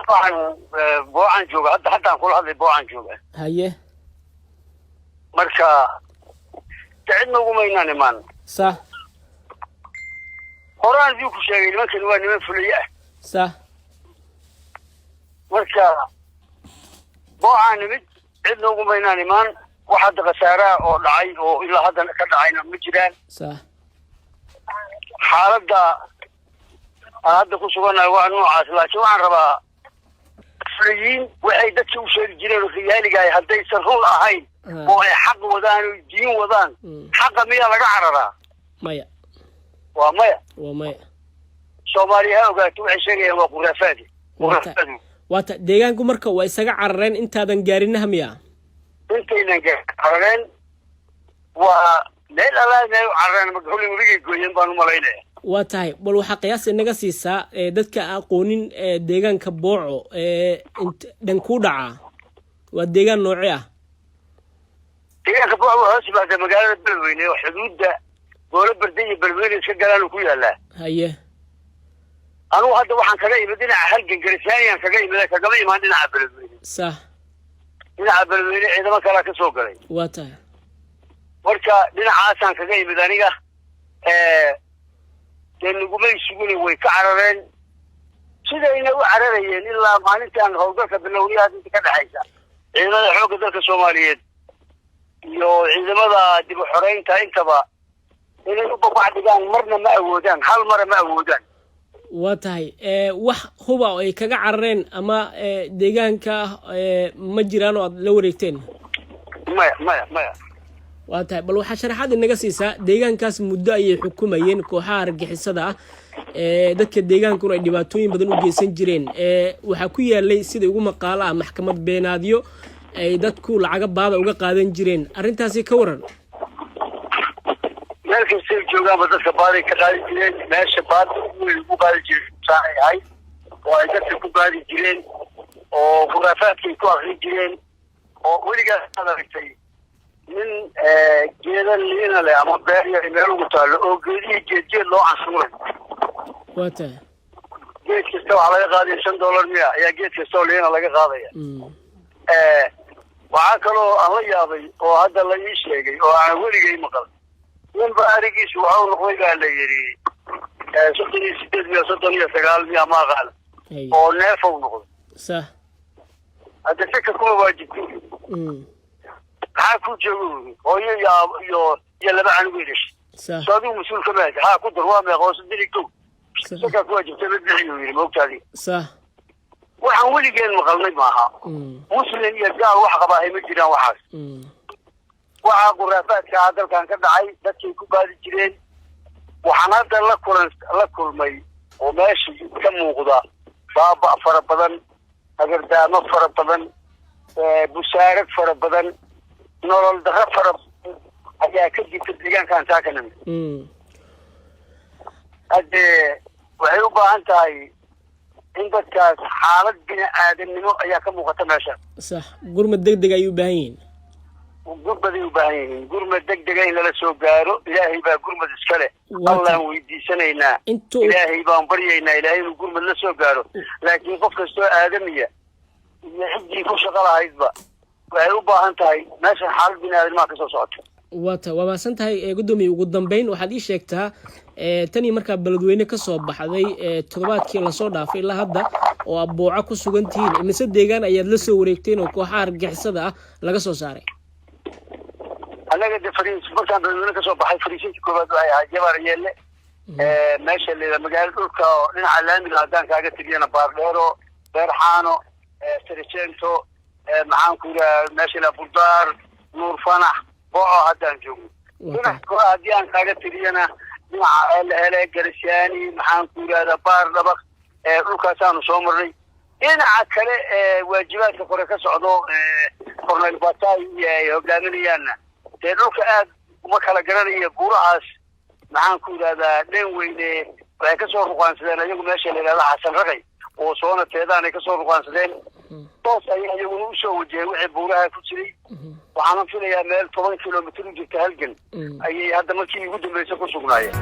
Waxaan Boocaan jooga hadda, haddaan kula hadlay Boocaan jooga. Haye. Marka de cidna ugumaynaan imaan. Horaan idinku ku sheegay, nimankani waa niman fulaye ah. Marka Boocaan nimid, cidna ugumaynaan imaan. Wax hadda khasaaraha oo dhacay oo ilaa hadda ka dhacayna ma jiraan. Xaaladda aan hadda ku sugannahay waa noocaas, laakiin waxaan rabaa fulayiin waxay dadka u sheegi jireen oo khiyaaligahay haddaysan run ahayn oo ay xaq wadaan oo diin wadaan, xaqa miyaa laga cararaa? Maya. Waa maya. Waa maya. Soomaaliya ha ogaato, waxay sheegayaan waa khuraafaadi, khuraafaadi. Waata, deegaanku marka waa isaga carareen intaadan gaarinaha miya? Intaynan carareen, waa meel allaa meel u carareen marka holley webigay gooyeen baan u malaynaya. Waa tahay. Bal waxaa qiyaas inaga siisaa dadka aqoonin deegaanka Booco dhankuu dhacaa, waa deegaan nooce ah? Deegaanka Booco waa hoos yimaada magaalada Beledweyne oo xuduudda Goolo Berde iyo Beledweyne iska galaan ku yaalaa. Anugu hadda waxaan kaga imid dhinaca Halgan, Garisyaaniyaan kaga imid, kagama imaan dhinaca Beledweyne. Dhinaca Beledweyne ciidamo kalaa ka soo galay. Waa tahay. Marka dhinacaasaan kaga imid aniga. Dee nagumay sugina, way ka carareen. Sidayna u cararayeen ilaa maalintaan howlgalka bilowniyahaas inta ka dhexaysa ciidamada xoogga dalka Soomaaliyeed iyo ciidamada dib u xoreynta intaba inay u babac dhigaan marna ma awoodaan, hal mara ma awoodaan. Waa tahay. Wax huba oo ay kaga carareen ama deegaanka ma jiraan oo aad la wareegteen? Maya, maya, maya. Waa tahay. Bal waxaa sharaxaad inaga siisaa, deegaankaas muddo ayay xukumayeen kooxaha argagixisada ah, dadka deegaankuna ay dhibaatooyin badan u geysan jireen. Waxaa ku yaalay, sida ugu maqaalo ah, maxkamad beenaadyo ay dadku lacaga baada uga qaadan jireen. Arrintaasi ka waran? Meel kastay joogaanba dadka baaday ka qaadi jireen. Meesha baada ugu weyn ugu qaadi jireen saanay ahayd oo ay dadka ku qaadi jireen oo khuraafaadkay ku akrin jireen, oo weligaas aad aragtay nin geeda liina leh ama beer yar meel ugu taallo oo geedihii geed geed loo canshuuray? Waa tahay. Geed kasta waxaa laga qaadaya $5 miya ayaa geed kasta oo liina laga qaadaya. Waxaa kaloo aan la yaabay oo hadda la ii sheegay oo aan weligay maqal, ninba arigiisu waxau noqday baa la yidhi 38 miya, 39 miya, ma aqaan, oo neefow noqday. Hadda seka kuma waajibto. Maxaa ku joogo? Hooyo iyo laba canugay dhashay. So adigu mas-uul ka mahad haa ku dar, waa meeqa? Oo 31. Sekaa ku waajibtay, mid bixi uu yidhi, maogtaadi? Waxaan weligeen maqalnay maaha. Muslim iyo gaal wax qabaahay ma jiraan waxaas. Waxaa khuraafaadka ah dalkan ka dhacay dadkay ku baadi jireen. Waxaan hadda la kulmay oo meesha ka muuqda baaba fara badan, hagardaamo fara badan, busaarad fara badan, nolol darro fara badan ayaa ka jirta deegaankaan saa ka nimid. Haddee waxay u baahan tahay in dadkaas xaalad bini aadamnimo ayaa ka muuqata meesha. Sax, gurmad deg deg ayay u baahan yihiin. Gurmaday u baahan yihiin, gurmad deg dega in lala soo gaaro. Ilaahay baa gurmad iska leh. Allaan weydiisanaynaa, Ilaahay baan baryaynaa, Ilaahay inuu gurmad la soo gaaro. Laakiin qof kastoo aadamiya iyo ciddii ku shaqo lahaydba waxay u baahan tahay meeshan xaalad bini aadamnimaa kasoo socota. Waa ta, waa mahadsan tahay, guddoomiye. Ugu dambeyn, waxaad ii sheegtaa, tanii markaa Beledweyne ka soo baxday toddobaadkii lasoo dhaafay ilaa hadda oo aad Booco ku sugan tihiin, imise deegaan ayaad la soo wareegteen oo kooxaha argagixisada ah laga soo saaray? Annaga de fariis markaan Beledweyne kasoo baxay, fariisinta koowaad waxay ahayd Jabaar Yeelle, meesha la magaalo dhulka oo dhinaca laamiga. Haddaan kaaga tiriyana, Baardheero, Beerxaano, Sarjento, maxaan ku yidhaha, meesha la Burdaar, Nuur Fanax, Booco haddaan joogno. Dhinaca kore haddii aan kaaga tiriyana, dhinaca Eelehele, Garisyaani, maxaan ku yidhahdaa, Baar Dhabaq, dhulkaasaanu soo marnay. Dhinaca kale ee waajibaadka kore ka socdo, Cornel Batay iyo ay hogaaminayaanna, dee dhulka aad uma kala garanaya. Buurahaas, maxaan ku yidhahdaa, dhen weyne waxay kasoo ruqaansadeen ayagu meesha la yidhahda Xasan Raqay oo soona teedaan ay kasoo ruqaansadeen. Toos ayay iyaguna usoo wajaheen wixii buuraha ku jiray. Waxaana filayaa meel 10 kilomitr u jirta Halgan ayay hadda markii ugu dambaysa ku sugnaayeen.